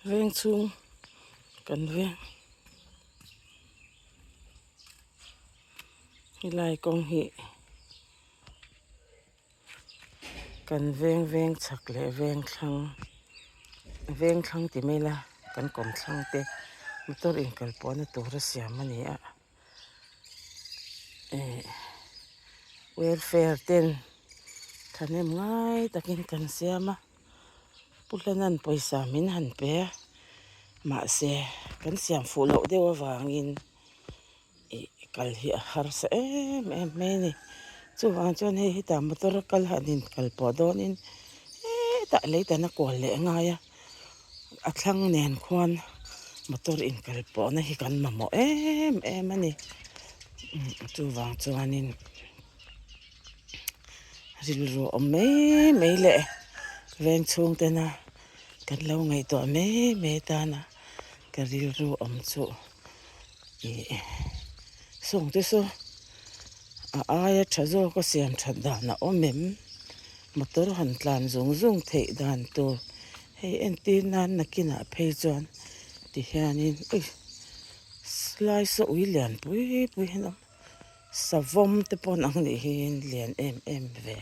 Veng chhung kan veng helai kawng hi kan veng veng chhak leh veng thlang veng thlang ti mai ila kan kawm thlang te motor inkal pawhna tura siam a ni a eh welfare ten thahnem ngai takin kan siam a. Pu Hlana'n pawisa min han pe a, mahse kan siam fuh loh deuh avangin ih kal hi a harsa em em mai a ni. Chuvang chuan hei hetah motor a kal han in kal pawh dawnin hetah lei tan a kual leh ngai a, a thlang nen khuan motor inkal pawhna hi kan mamawh em em a ni. Chuvang chuanin. Rilru awm mai mai leh veng chhung tena kan lo ngaihtuah mai mai tana ka rilru awm chu ih sawng te saw a aia tha zawk a siam that dan a awm em motor han tlan zung zung theih dan tur hei entir nan nakinah phei chuan ti hianin ui lai saw ui lian pui pui hi an awm. Savawm te pawh an ang nih hi lian em em ve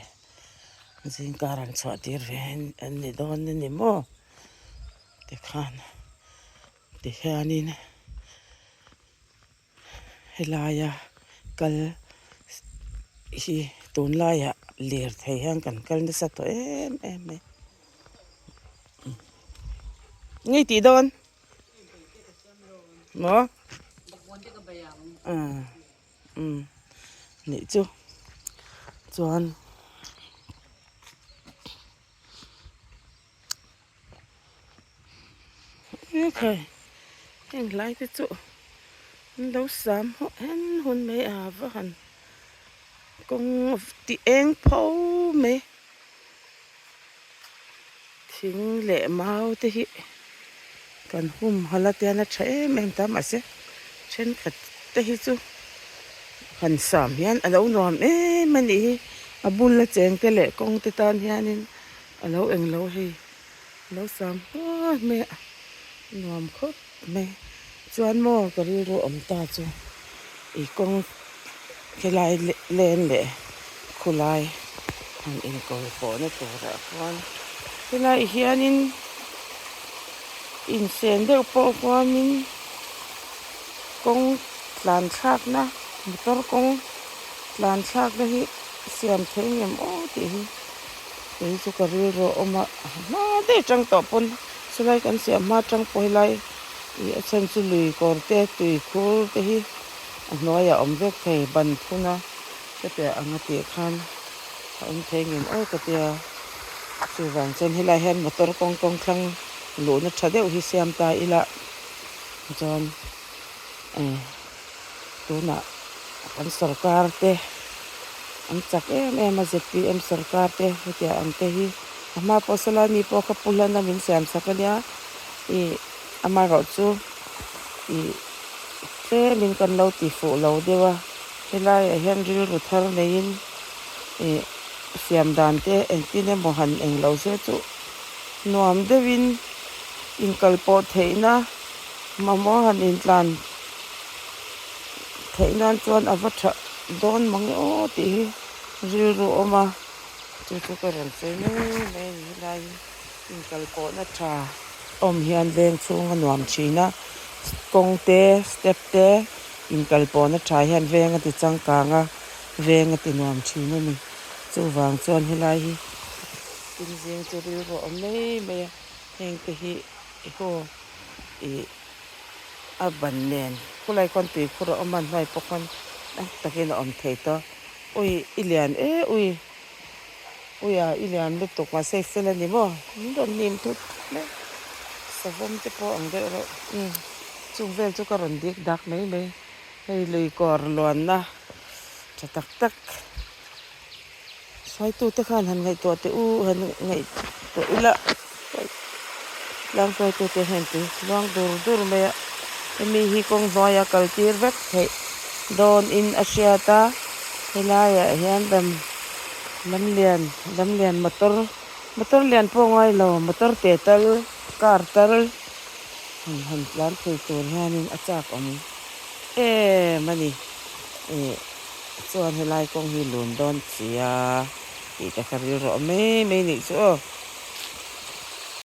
zingkar an chhuah tir ve an ni dawn a ni maw tikhan tihianin helaia kal hi tunlaiah lirthei hian kan kal nasa tawh em em mai nge tih dawn. Maw? Umm nih chu chuan ekhai heng lai te chu an lo sam hawh hen hun mai a va han kawng tih eng pho mai. Thing leh mau te hi kan humhalh a tian a tha em em ta mahse thenkhat te hi chu han sam hian a lo nuam em a nih hi a bula cheng te leh kawng te tan hianin a lo englo hei a lo sam hnuai mai a nuam khawp mai chuan maw ka rilru awm ta chu ih kawng helai len leh khulai han inkawi pawhna turah khuan helaiah hianin insen deuh pawh khuanin kawng tlan thlakna motor kawng tlan thlakna hi siam thei ngem aw tih hi kei chu ka rilru a awm a hma daih atang tawh pawn chulai kan siam hma atang pawh helai ih a chhan chu lui kawr te tui khur te hi. A hnuaiah awm vek thei ban phun a hetiang ang a tih khan a awm thei ngem aw ka tia chuvang chuan helai hian motor kawng kawng thlang luhna tha deuh hi siam ta ila chuan eh tunah kan sorkar te an chak em em a zpm sorkar te hetiang ang te hi a hma pawh sawlai mi pawh kha pu hlana min siam sak ania ih amaherawhchu ih. Tlemin kan lo ti fuh lo deuh a, helaiah hian rilru thar neiin ih siam dan te engtin emaw han eng lo se chu nuam deuhin inkal pawh theihna mamawh han intlan theih nan chuan a va tha dawn mang e aw tih hi rilru a awm a, chu chu ka rawn sawi mai mai a ni helaiin inkal pawhna tha. Awm hian veng chhung a nuam thin a, kawng te step te inkal pawhna tha hian veng a ti changkang a, veng a ti nuam thin a ni. Chuvang chuan helai hi tin zing chu rilru a awm mai mai a, heng te hi haw ih a ban nen khulai khawn tuikhur a awm a, hnuai pawh khawn nasa takin a awm thei tawh a, ui i lian e ui. Uia i lian lutuk mahse i fel a ni maw min rawn hnim thut mai savawm te pawh ang deuh reuh umm chung vel chu ka rawn dik dak mai mai hei lui kawr luanna tha tak tak hruaitu te khan han ngaihtuah teh u han ngaihtuah ila tlang hruaitu te hian tui luang dur dur mai a hemi hi kawng hnuaia kal tir vek theih dawn in a hriat a helaiah hian dam lamlian lamlian motor motor lian pawh a ngai lo motor te tal car tal. Han han tlan thei tur hianin a chak awm em a ni. Ih chuan helai kawng hi lun dawn sia tih te kha rilru awm mai mai nih chu aw.